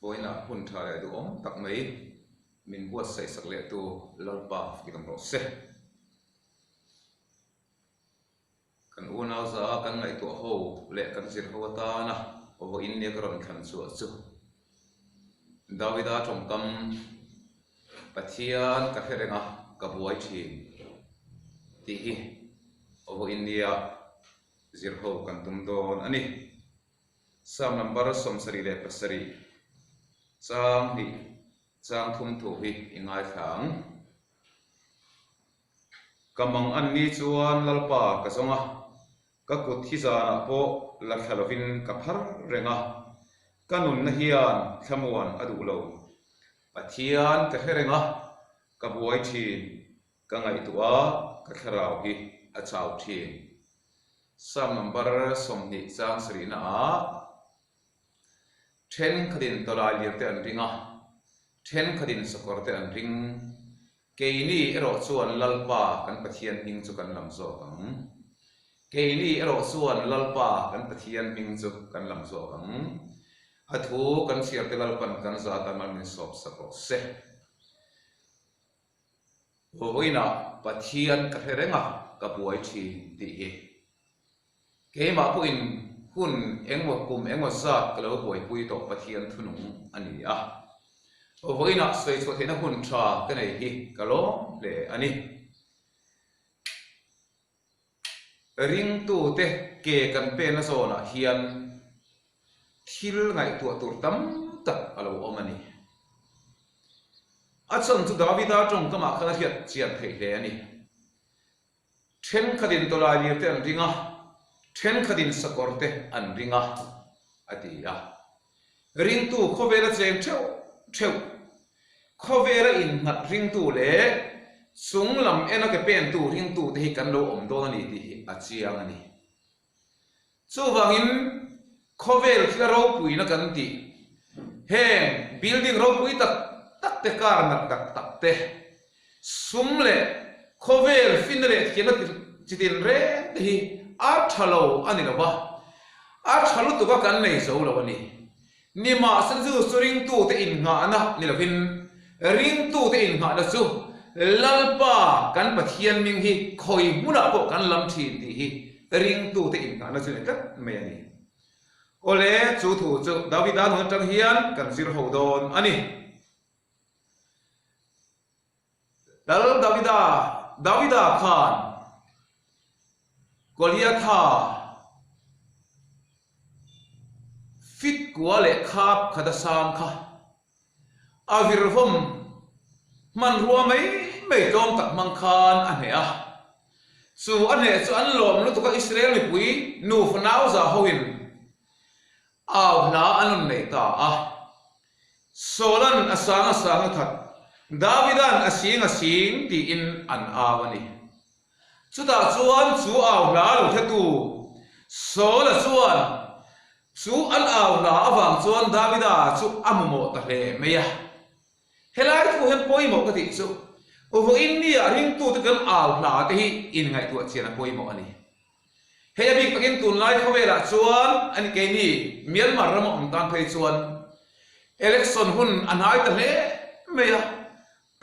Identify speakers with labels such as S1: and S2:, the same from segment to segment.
S1: Vawiinah hun tha leh duhawm tak mai min buatsaih sak leh tu Lalpa ti kan rawh se. Kan unau za a kan ngaihtuah ho leh kan zir ho atana vawiin nia ka rawn thlan chhuah chu Davida tawngkam Pathian ka hre reng a ka buai thin tih hi vawiin nia zir ho kan tum dawn a ni. Psalm number 77 chang hnih chang thum thu hi i ngaithla ang. Ka mang an ni chuan Lalpa ka zawng a, ka kut hi zanah pawh la thla lovin ka phar reng a, ka nunna hian thlamuan a duh lo. Pathian ka hre reng a, ka buai thin, ka ngaihtuah a, ka thlarau hi a chau thin. Psalm number 20 chang sarihna ah thenkhatin tawlai lir te an ring a, thenkhatin sakawr te an ring. Keini erawh chuan Lalpa kan Pathian hming chu kan lam zawk ang. Keini erawh chuan Lalpa kan Pathian hming chu kan lam zawk ang. A thu kan chhiarte Lalpan kan za atan mal min sawp sak rawh se. Vawiinah Pathian ka hre reng a, ka buai thin tih hi. Keimah pawhin hun engmaw kum engmaw zat ka lo buaipui tawh Pathian thunung a ni a. Vawiinah sawi chhuah theihna hun tha ka nei hi ka lawm hle a ni. Ringtute ke kan penna zawnah hian thil ngaihtuah tur tam tak a lo awm a ni. A chhan chu Davida tawngkamah khan a hriat chian theih hle a ni. Thenkhatin tawlailir te an ring a, thenkhatin sakawr te an ring a, a ti a. Ringtu khawvela cheng theuh theuh, khawvela innghat ringtu leh chung lam ena ke pentu ringtu te hi kan lo awm dawn a ni tih hi a chiang a ni. Chuvangin khawvel thila ropuina kan tih, heng building ropui tak tak te, car nalh tak tak te, sum leh khawvel finna leh thiamna chi tin reng te hi a tha lo a ni lo va, a tha lutuk a kan nei zo lo a ni. Nimahsela chu chu ringtute innghahna ni lovin, ringtute innghahna chu Lalpa kan Pathian hming hi khawi hmunah pawh kan lam thin tih hi ringtute innghahna chu ni tlat mai a ni. Awle, chu thu chu Davida nun atang hian kan zir ho dawn a ni. Lal Davida, Davida khan Goliatha fit kua leh khap khat a sang kha a virvawm hmanrua mai mai tlawm tak hmang khan a hneh a. Chu a hneh chu an lawm lutuk a Israel mipui nufa nauza hoin Au hla an rawn nei ta a. Saula'n a sang a sang a khat, Davida'n a sing a sing tiin an au a ni. Chutah chuan chu au hla lo hretu Saula chuan chu an au hla avang chuan Davida chu a hmumawh ta hle mai a. Helai thu hian pawimawh ka tih chu vawiin nia ringtute kan au hla te hi inngaihtuah chian a pawimawh a ni. Hei a bik takin tunlai khawvelah chuan a ni keini Myanmar rama awm tan phei chuan election hun a hnai ta hle mai a,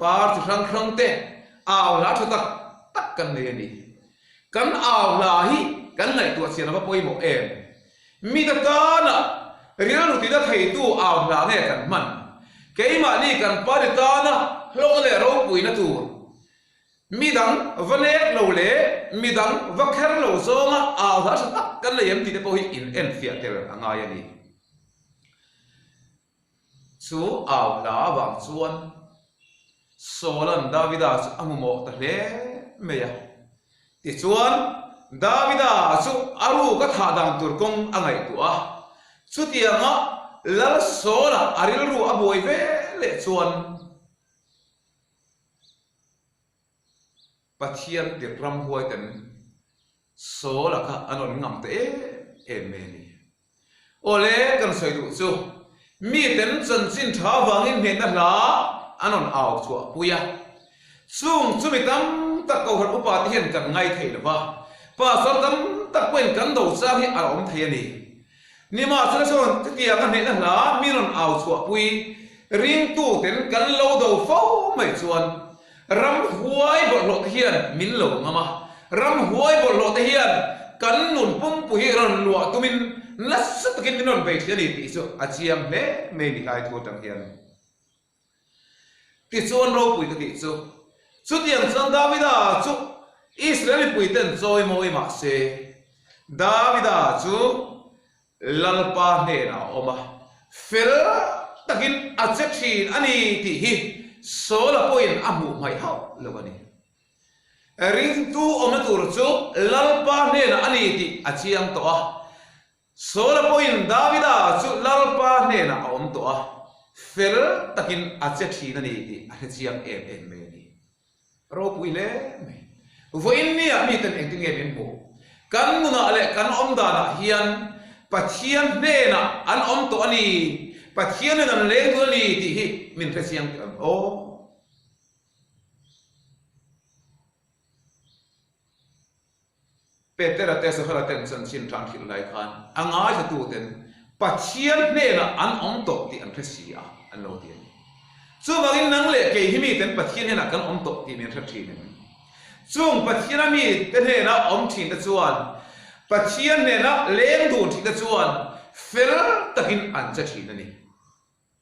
S1: party hrang hrang te au hla tha tak tak kan nei a ni. Kan au hla hi kan ngaihtuah chian a va pawimawh em? Mi ta tana rilru tina theitu au hla nge kan hman? Keimahni kan party tana hlawkna leh ropuina tur Mi dang va nek lo leh mi dang va kher lo zawnga au hla hre tak kan nei em tih te pawh hi in enfiah tel a ngai a ni. Chu au hla avang chuan Saula'n Davida chu a hmu mawh ta hle mai a. Tichuan, Davida chu a ruk a thah dan tur kawng a ngaihtuah a. Chutianga Lal Saula a rilru a buai ve leh chuan, Pathian tirh ramhuai ten Saula kha an rawn ngam ta em em mai a ni. Awle kan sawi duh chu miten chanchin tha avangin hnehna hla an rawn au chhuah pui a. Chung chu mi tam tak kohhran upa te hian kan ngai thei lo va, pastor tam tak pawhin kan do chang hi a awm thei a ni. Nimahsela chuan chutianga hnehna hla mi rawn au chhuahpui ringtuten kan lo do fo mai chuan ramhuai bawlhhlawh te hian min lo ngam a, ramhuai bawlhhlawh te hian kan nun pumpui hi rawn luah tumin nasa takin min rawn bei thin a ni tih chu a chiang hle mai ni hlai thu atang hian. Tichuan ropui ka tih chu, chutiang chuan Davida chu Israel mipuiten chawimawi mah se, Davida chu Lalpa hnenah a awm a, fel takin a che thin a ni tih hi Saula pawhin a hmuh hmaih hauh lo a ni. Ringtu awmna tur chu Lalpa hnenah a ni tih a chiang tawh a, Saula pawhin Davida chu Lalpa hnenah a awm tawh a, fel takin a che thin a ni tih a hre chiang em em mai a ni. Ropui hle mai. Vawiin niah miten engtin nge min hmuh? Kan nunah leh kan awm danah hian Pathian hnenah an awm tawh a ni, Pathianin an leng dun a ni tih hi min hre chiang teh ang aw. Petera te Johana ten chanchin tan hrilh lai khan a ngaithlatuten Pathian hnenah an awm tawh tih an hre si a, an lo ti a ni. Chuvangin nang leh kei hi miten Pathian hnenah kan awm tawh tih min hre thin em? Chung Pathiana mite hnena awm thin te chuan, Pathian hnena leng dun thin te chuan fel takin an che thin a ni.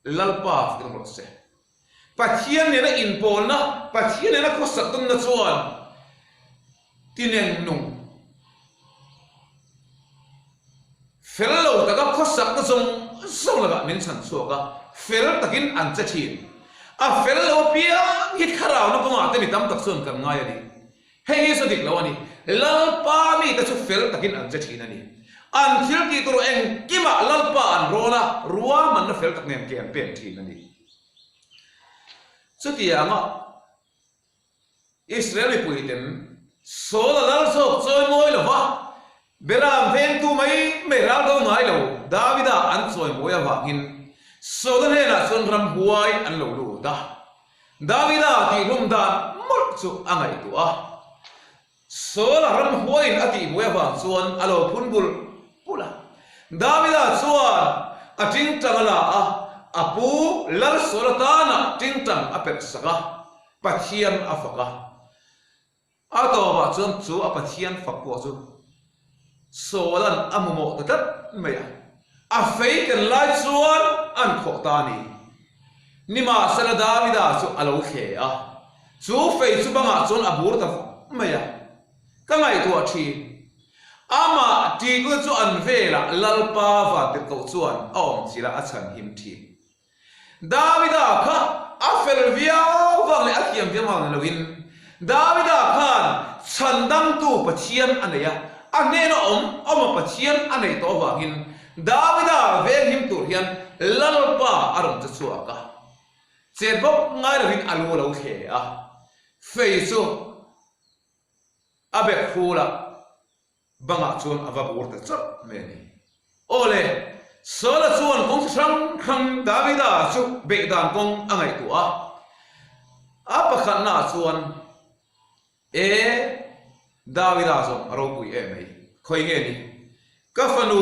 S1: Lalpa fak rawh se. Pathian nena inpawlna, Pathian nena khawsak tawnna chuan tineng nung fel lo taka khawsakna zawng zawng lakah min chhan chhuak a, fel takin an che thin. A fel lo apiang hi thlarauna kawngah te mi tam tak chuan kan ngai a ni. Hei hi saw dik lo a ni. Lalpa mite chu fel takin an che thin a ni. An thil tih tur engkimah Lalpa an rawn a, ruahmanna fel tak nen ke an pen thin a ni. Chutianga Israel mipuiten Saul-a lal zawk chawi mawi lo va, Beram vengtu mai mai ral do ngai lo Davida an chawi mawi avangin Saul-a hnenah chuan ramhuai an lo lut a. Davida tihhlum dan mawlh chu a ngaihtuah a, Saul-a ramhuaiin a tihbuai avang chuan a lo phun bul bul a. Davida chuan a tingtang a la a, a pu Lal Saul-a tana tingtang a perh sak a, Pathian a fak a. A tawpah chuan chu a Pathian fak pawh chu Saula'n a hmu mawh ta tlat mai a, a fei ken lai chuan an khawh ta a ni. Nimahsela Davida chu a lo thle a, chu fei chu bangah chuan a bur ta vak mai a, ka ngaihtuah thin. Amah ṭihna chu an velah Lalpa vantirhkoh chuan a awmchilh a, a chhanhim thin. Davida kha a fel viau vang leh a thiam viau vang ni loin Davida khan chhandamtu Pathian a nei a, a hnena awm awma Pathian a neih tawh avangin Davida venghim tur hian Lalpa a rawn che chhuak a, chet bawk ngai loin a lu a lo thle a, fei chu a bek hul a. Bangah chuan a va bur ta chawrh mai a ni. Aw le, Saula chuan kawng chi hrang hrang Davida chu beih dan kawng a ngaihtuah a. A pakhatnaah chuan, E, Davida zawng a ropui em mai, khawi nge ni? Ka fanu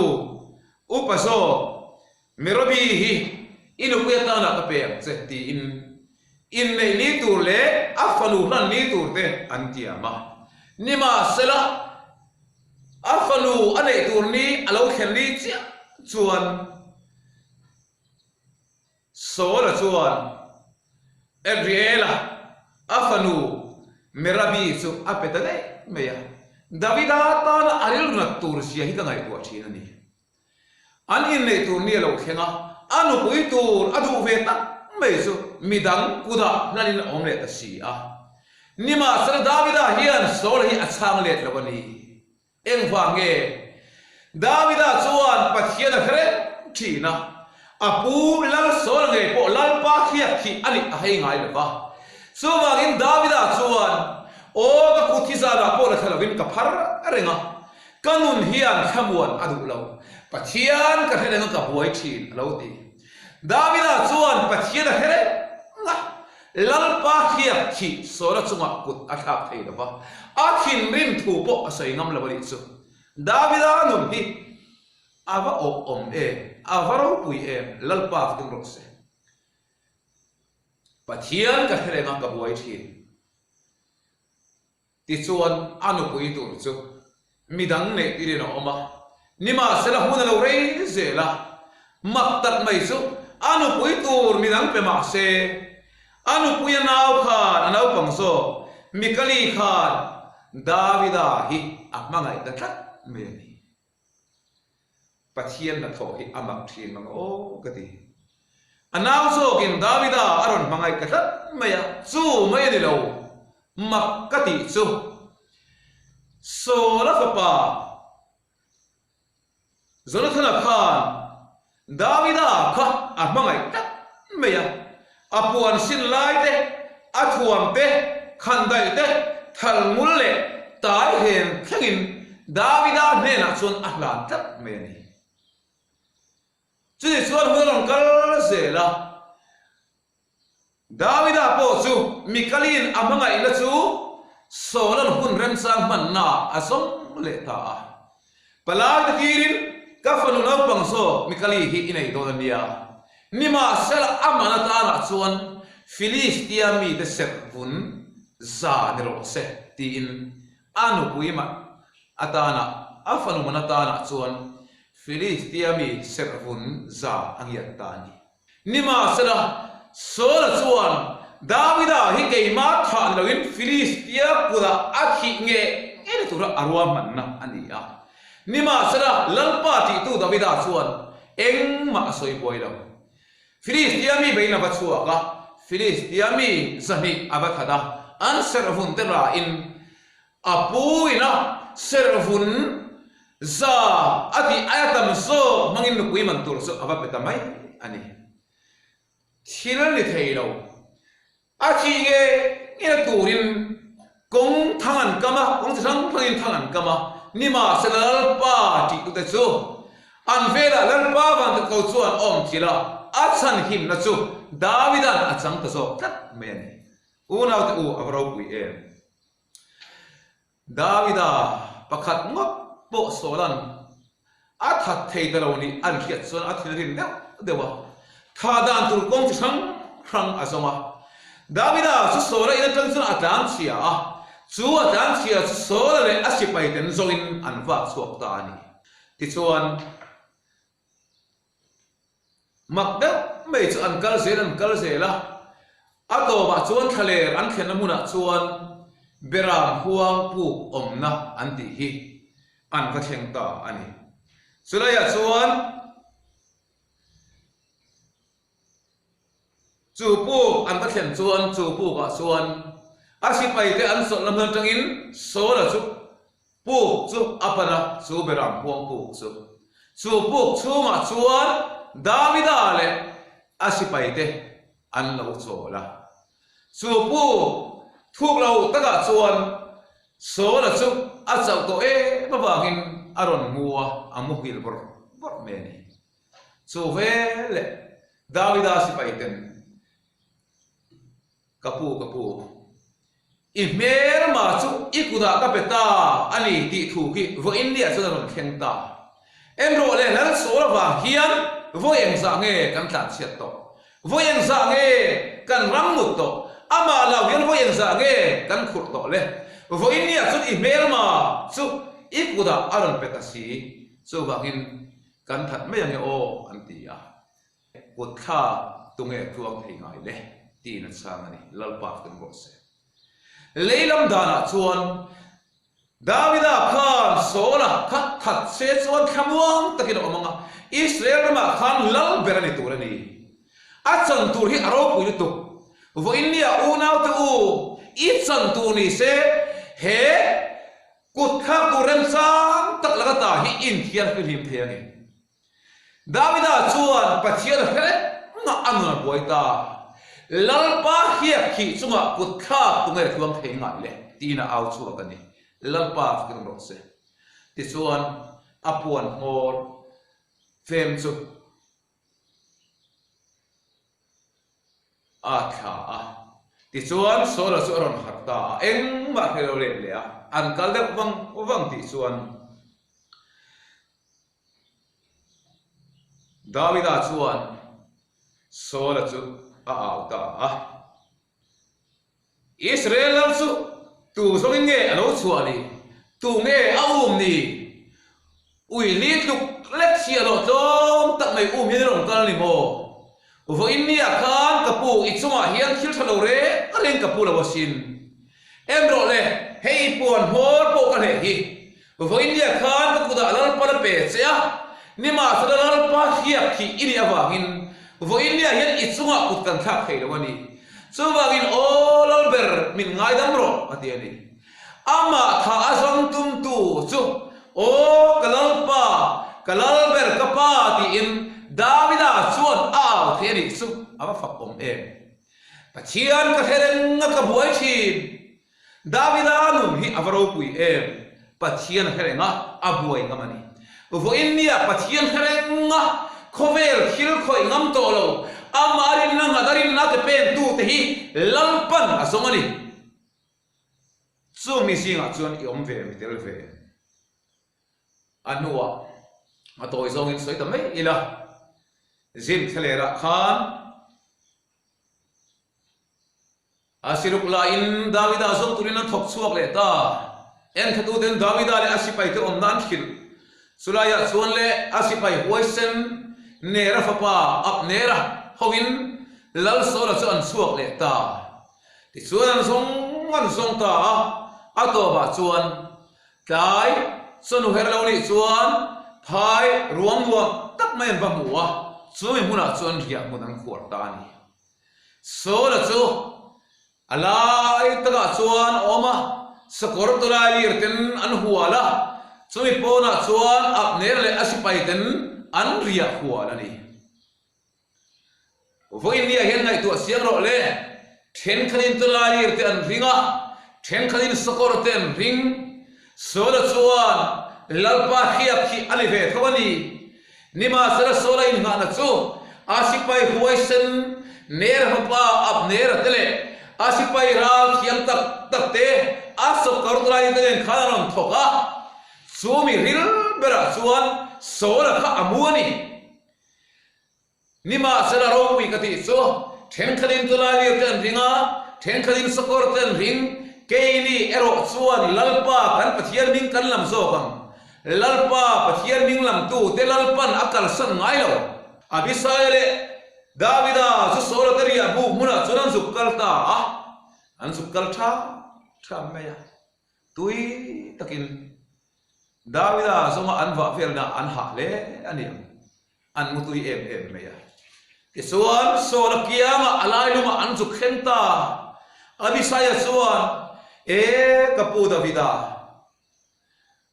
S1: upa zawk Merabi hi i nupui atana ka pe ang che, tiin inneih ni tur leh a fanu hlan ni tur te an tiam a. Nimahsela, a fanu a neih tur ni a lo thlen ni chiah chuan Saula chuan Adriela a fanu Merabi chu a pe ta daih mai a. Davida tana a rilru nat tur zia hi ka ngaihtuah thin a ni. An inneih tur ni a lo thleng a, a nupui tur a duh ve tak mai chu midang kutah hlanin a awm leh ta si a. Nimahsela Davida hian Saul hi a chhang let lo a ni. Engvang nge? Davida chuan Pathian a hre reng thin a, a pu Lal Saul ngei pawh Lalpa hriat thih a nih a hei ngai lo va. Chuvangin Davida chuan, Aw ka kut hi zanah pawh la thla lovin ka phar reng a, Ka nun hian thlamuan a duh lo. Pathian ka hre reng a ka buai thin a lo ti. Davida chuan Pathian a hre reng a, Lalpa hriak thih Saula chungah kut a thlak thei lo va, a thinrim thu pawh a sawi ngam lo a nih chu. Davida nun hi. A va awh awm em, a va ropui em, Lalpa fakin rawh se. Pathian ka hre reng a ka buai thin. Tichuan a nupui tur chu midang neih tirin a awm a, nimahsela hun a lo rei zel a, mak tak mai chu a nupui tur midang pe mah se, a nupui a nau khan a naupang zawk Mikali khan Davida hi a hmangaih ta tlat mai a ni. Pathian hnathawh hi a mak thin mang aw ka ti. A nau zawkin Davida a rawn hmangaih ta tlat mai a, chu mai a ni lo, mak ka tih chu. Saula fapa Jonathana khan Davida kha a hmangaih tlat mai a, a puan sin lai te, a thuam te, khandaih te, thal ngul leh tai hen thlengin Davida hnenah chuan a hlan tlat mai a ni. Chutih chuan hun a rawn kal zel a. Davida pawh chu Mikali'n a hmangaihna chu Saula'n hun remchang hmannaah a zawng leh ta a. Palai te tirin, Ka fanu naupang zawk Mikali hi i nei dawn a nia. Nimahsela a man atanah chuan Filistia mite serh vun za ni rawh se, tiin a nupui man atana a fanu man atanah chuan Filistia mi serh vun za a ngiat ta a ni. Nimahsela, Saula chuan, Davida hi keimah thah ni loin Filistia kutah a thih nge nge ni tura a ruahmanna a ni a. Nimahsela, Lalpa tihtu Davida chuan engmah a sawi buai lo. Filistia mi beiin a va chhuak a, Filistia mi zahnih a va that a, an serhvun te rahin A pu ina serhvun za a tih aia tam zawk hmangin nupui man tur chu a va pe ta mai a ni. Thil ni thei lo. A thih nge nge turin kawng thang an kam a, kawng chi hrang hrangin thang an kam a, nimahsela Lalpa tihtute chu an velah Lalpa vantat ko chuan awm thil a, a chhanhimna chu Davida'n a chang ta zawk tlat mai a ni. Unaute u a va ropui em? Davida pakhat ngawt pawh Saula'n a that thei ta lo nih an hriat chuan a thin a rim deuh deuh a, thah dan tur kawng chi hrang hrang a zawng a. Davida chu Saula in atang chuan a tlan chhia a, chu a tlan chhia chu Saula leh a sipaiten zawngin an vak chhuak ta a ni. Tichuan. Mak deuh mai chu an kal zel an kal zel a, a tawpah chuan thlaler an thlenna hmunah chuan Beram huang puk awmna an tih hi an va thleng ta a ni. Chulaiah chuan chu puk an va thlen chuan chu pukah chuan a sipaite an chawlhna hmun atangin Saula chu Puk chu a pan a, chu Beram huang puk chu. Chu puk chhungah chuan Davida leh a sipaite an lo chawl a. Chu puk thuk lo takah chuan Saula chu a chauh tawh em avangin a rawn mu a, a muhil bawrh bawrh mai a ni. Chu veleh Davida sipaiten Ka pu, ka pu. I hmelma chu i kutah ka pe ta a ni tih thu khi vawiin ni ah chuan a rawn thleng ta. En rawh le Lal Sawl avang hian vawi engzah nge kan tlanchhiat tawh? Vawi engzah nge kan ram ngut tawh? Amah lo hian vawi engzah nge kan khurh tawh le? Vawiin ni ah chuan i hmelma chu i kutah a rawn pe ta si. Chuvangin kan that mai ange aw an ti a. Kut thla tunge tluang thei ngai le? tiin a chhang a ni. Lalpa fing rawh se. Lei lam danah chuan Davida khan Saula kha that se chuan thlamuang takin a awm ang a, Israel ramah khan lal ber a ni tur a ni. A chan tur hi a ropui lutuk. Vawiinnia unaute u, i chan tur ni se he kut thlak tur remchang tak laka ta hi inthiar fihlim thei a ni. Davida chuan Pathian hre rengah a nun a buai ta. Lalpa hiak khih chungah kut thlak tunge tluang thei ngai le? tiin a au chhuak a ni. Lalpa fakin rawh se. Tichuan a puan hmawr fem chu a thla a. Tichuan Saula chu a rawn harh ta a, engmah hre lo let leh a, an kal deuh vang vang tih chuan. Davida chuan Saula chu a au ta a. Israel lal chu tu zawngin nge a lo chhuah ni? Tu nge a um ni? Ui li tluk lek si a lawh tlawm tak mai um hian i rawn kal ni maw? Vawiin nia khan ka pu i chungah hian thil tha lo reng reng ka pu lo asin. Em rawh le, hei i puan hmawr pawh ka hleh hi. Vawiin nia khan ka kutah Lalpan a pe che a, nimahsela Lalpa hriak thih i nih avangin vawiin nia hian i chungah kut kan thlak thei lo a ni. Chuvangin aw Lalber min ngaidam rawh a ti a ni. Amah tha a zawng tumtu chu aw ka Lalpa, ka Lalber ka Pa tiin Davida chuan a au thei a nih chu a va fak awm em. Pathian ka hre reng a ka buai thin. Davida nun hi a va ropui em? Pathian hre reng a, a buai ngam a ni. Vawiin nia Pathian hre reng a, khawvel thil khawih ngam tawh lo, amah rinna nghat a rinna ke pen tute hi Lalpan a zawng a ni. Chung mi zingah chuan i awm ve mi tel ve. A hnuah a tawi zawngin sawi ta mai ila, Zin thlalerah khan, A siruk laiin Davida zawng turin an thawk chhuak leh ta. Enthatuten Davida leh a sipaite awmna an hrilh. Chulaiah chuan leh a sipai huaisen Nera fapa Abnera hoin Lal Saula chu an chhuak leh ta. Tichuan an zawng an zawng ta a, a tawpah chuan tlai chawhnu her lo nih chuan phai ruang nuam tak mai an va hmu a, chumi hmunah chuan riah hmun an khuar ta a ni. Saula chu a lai takah chuan a awm a, sakawr tawlai lir ten an hual a, chumi pawnah chuan Abner leh a sipai ten an riah hual a ni. Vawiin nia hian ngaihtuah siang rawh le, thenkhatin tawlai lir te an ring a, thenkhatin sakawr te an ring. Saula chuan Lalpa hriak hi a ni ve tho a ni. Nimahsela Saula inngahna chu a sipai huaisen Nera fapa Abnera te leh a sipai ral thiam tak tak te a sawkar lai te nen khan a rawn thawk a, chu mi ril berah chuan Saula kha a mu a ni. Nimahsela ropui ka tih chu thenkhatin tawlailir te an ring a, thenkhatin sakawr te an ring, keini erawh chuan Lalpa kan Pathian hming kan lam zawk ang. Lalpa Pathian hming lamtu te Lalpan a kalsan ngai lo. Abisaia leh Davida chu Saula te riah buk hmunah chuan an zuk kal ta a, an zuk kal tha tha mai a, tui takin Davida zawnga an vah velna an hah hle a ni ang. An mutui em em mai a. Tichuan, Saula kiangah a lailumah an zuk thleng ta. Abisaia chuan, E, ka pu Davida,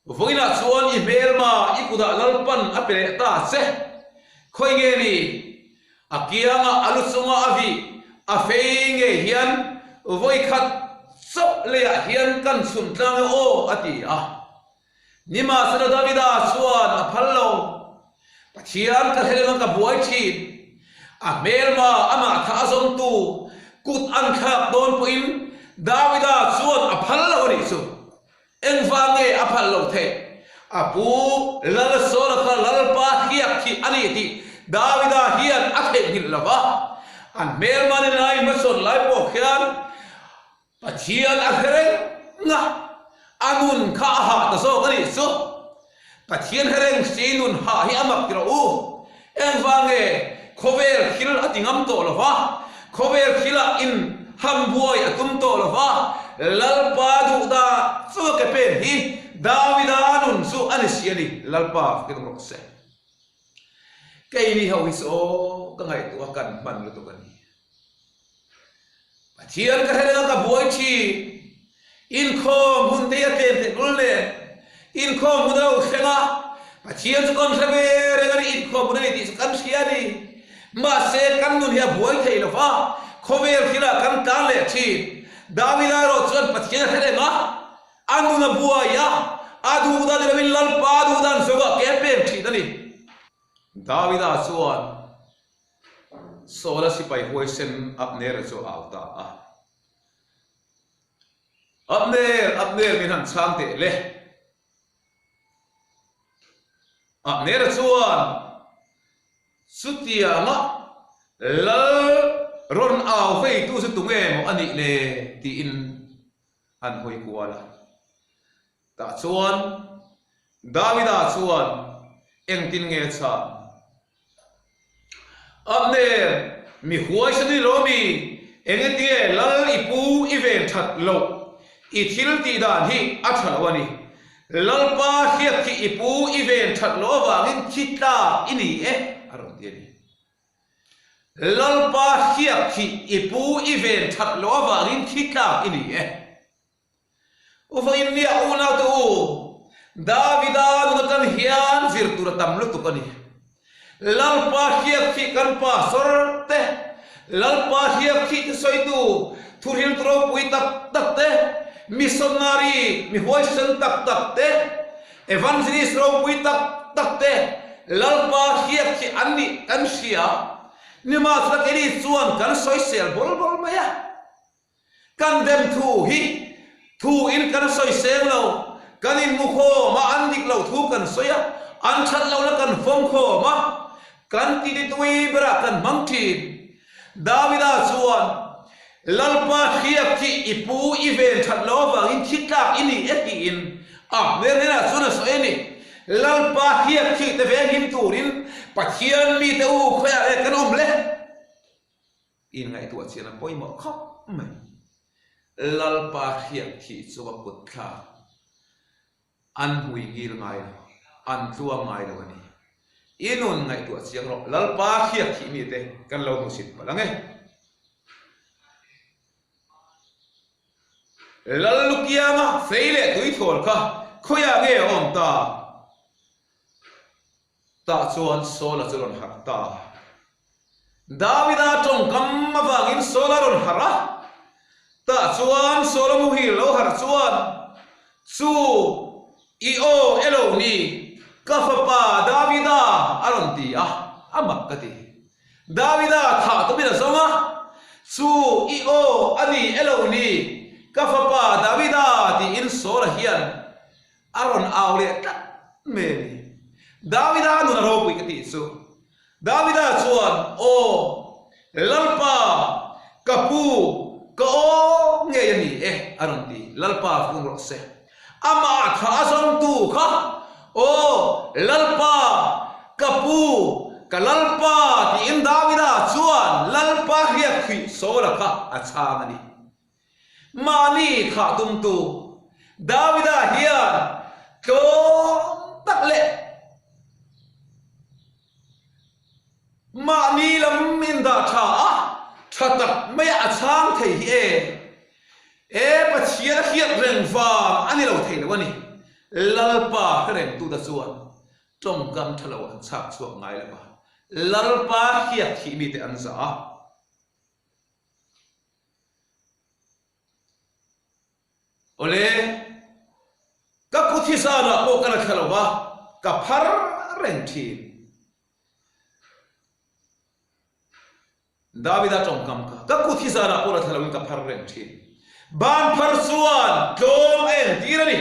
S1: vawiinah chuan i hmelma i kutah Lalpan a pe leh ta che. Khawi nge ni? A kiangah a lu chunga a vih a fei nge hian vawikhat chauh leiah hian kan chhun tlang e aw, a ti a. Nimahsela Davida chuan a phal lo. Pathian ka hleleng a ka buai thin. A hmelma amah kha a zawngtu kut an thlak dawn pawhin Davida chuan a phal lo a nih chu. Engvang nge a phal loh theih? A pu Lal Saula kha Lalpa hriak thih a ni tih Davida hian a theihnghilh lo va. A hmelma ni lai hmasawn lai pawh khian Pathian a hre reng a, a nun kha a hah ta zawk a nih chu. Pathian hre reng si nun hah hi a mak ti rawh u. Engvang nge khawvel thil a ti ngam tawh lo va, khawvel thilah in ham buai a tum tawh lo va, Lalpa duh dah chu a ke pen hi Davida nun chu a ni si a ni, Lalpa fakin awm rawh se. Keini ho hi chu aw ka ngaihtuah a kan hman lutuk a ni. Pathian ka hre reng a ka buai thin. Inkhawm hun te hi a tlem theih bul nen inkhawm hun a lo thleng a, Pathian chu kan hre ve reng a ni, inkhawm hun a ni tih chu kan hria a ni. Mahse kan nun hi a buai thei lo va, khawvel thilah kan tlan leh thin. Davida erawh chuan Pathian a hre reng a, a nun a buai a, a duh dan ni loin Lalpa duh dan zawkah ke a peng thin a ni. Davida chuan Saula sipai huaisen Abner-a chu a au ta a. Abner, Abner min han chhang teh le. Abner-a chuan. Chutianga lal rawn au veitu chu tunge maw a nih le? tiin an hawi kual a. Tah chuan Davida chuan engtin nge a chhan? Abner, mi huaisa ni lo mi, engetinge lal i pu i ven that loh? I thil tih dan hi a tha lo a ni. Lalpa hriat khi i pu i ven that loh avangin thi tlak i ni e, a rawn ti a ni. Lalpa hriat khi i pu i ven that loh avangin thi tlak i ni e. Uvain nia unaute u, Davida nun atang hian zir tur a tam lutuk a ni. Lalpa hriak khi kan pastor te, Lalpa hriak khi thusawitu, thuhriltu ropui tak tak te, missionary mi huaisen tak tak te, evangelist ropui tak tak te, Lalpa hriak khi an nih kan hria. Nimahsela keini chuan kan sawisel bawl bawl mai a. Kan dem thu hi thu in kan sawi seng lo, kan in mu khawm a, an dik loh thu kan sawi a, an that lohna kan fawm khawm a, kan ti ti tui berah kan hmang thin. Davida chuan, Lalpa hriak khi i pu i ven that lo avangin thi tlak i ni e tiin Abner hnenah chuan a sawi a ni. Lalpa hriak khi te venghim turin Pathian mite u khawiah nge kan awm le? Inngaihtuah chian a pawimawh khawp mai. Lalpa hriat thih chu a kut thlak. An hmui ngil ngai lo, an tluang ngai lo a ni. I nun ngaihtuah chiang rawh, Lalpa hriat thih mite kan lo hmusit palh ang e. Lallukianga fei leh tuithawl kha khawiah nge a awm ta? Tah chuan Saul-a chu rawn harh ta. Davida tawngkam avangin Saul-a rawn harh a. Tah chuan Saul-a muhil lo harh chuan, Chu i aw e lo ni, ka fapa Davida a rawn ti a, a mak ka ti. Davida thah tumin a zawng a, Chu i aw a ni e lo ni, ka fapa Davida tiin Saul-a hian A rawn au leh tlat mai a ni. Davida nun a ropui ka tih chu. Davida chuan, Aw, Lalpa, ka pu, ka aw ngei a ni e, a rawn ti. Lalpa fung rawh se. Amah tha a zawngtu kha, Aw, Lalpa, ka pu, ka Lalpa, tiin Davida chuan Lalpa hriat khuih Saula kha a chhang a ni. Mahni thah tumtu Davida hian tlawm tak leh mahni lam indah tha a, tha tak maia a chhang thei hi e. E Pathian a hriat reng vang a ni lo thei lo a ni. Lalpa hre rengtute chuan tawngkam tha lo an chhak chhuak ngai lo va, Lalpa hriat thih mite an zah a. Awle, ka kut hi zanah pawh ka la thla lo va, ka phar reng thin. Davida tawngkam kha, ka kut hi zanah pawh la thla loin ka phar reng thin. Ban phar chuan tlawm a entir a ni.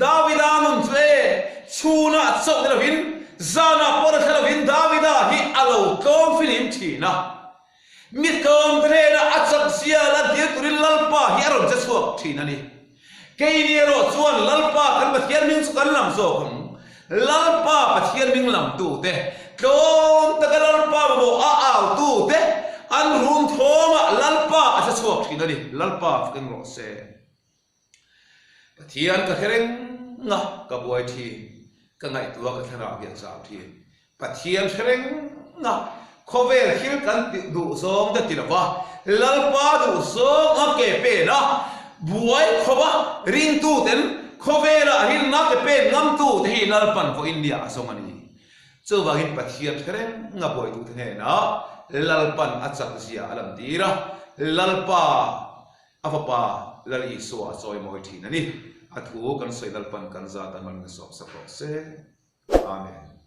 S1: Davida nun chu e, chhunah chauh ni lovin, zanah pawh la thla lovin Davida hi a lo tlawm filim thin a. Mi tlawm hnenah a chak zial a dil turin Lalpa hi a rawn che chhuak thin a ni. Keini erawh chuan Lalpa kan Pathian hming chu kan lam zawk ang. Lalpa Pathian hming lamtute, tlawm taka Lalpa mamawh a autute an rum thawmah Lalpa a che chhuak thin a ni. Lalpa fak eng rawh se. Pathian ka hre reng a, ka buai thin, ka ngaihtuah ka thlarau hi a chau thin. Pathian hre reng a, khawvel thil kan tih duh zawng te ti lova, Lalpa duh zawng a ke pen a, buai khawp a, ringtuten khawvelah rinna ke pen ngamtu te hi Lalpan vawiin nia a zawng a ni. Chuvangin Pathian hre reng a buaitute hnenah Lalpan a chak zia a lantir a, Lalpa, A fapa Lal Isua a chawimawi thin a ni. A thu kan sawi Lalpan kan zat a hman na sawp sak rawh se. Amen.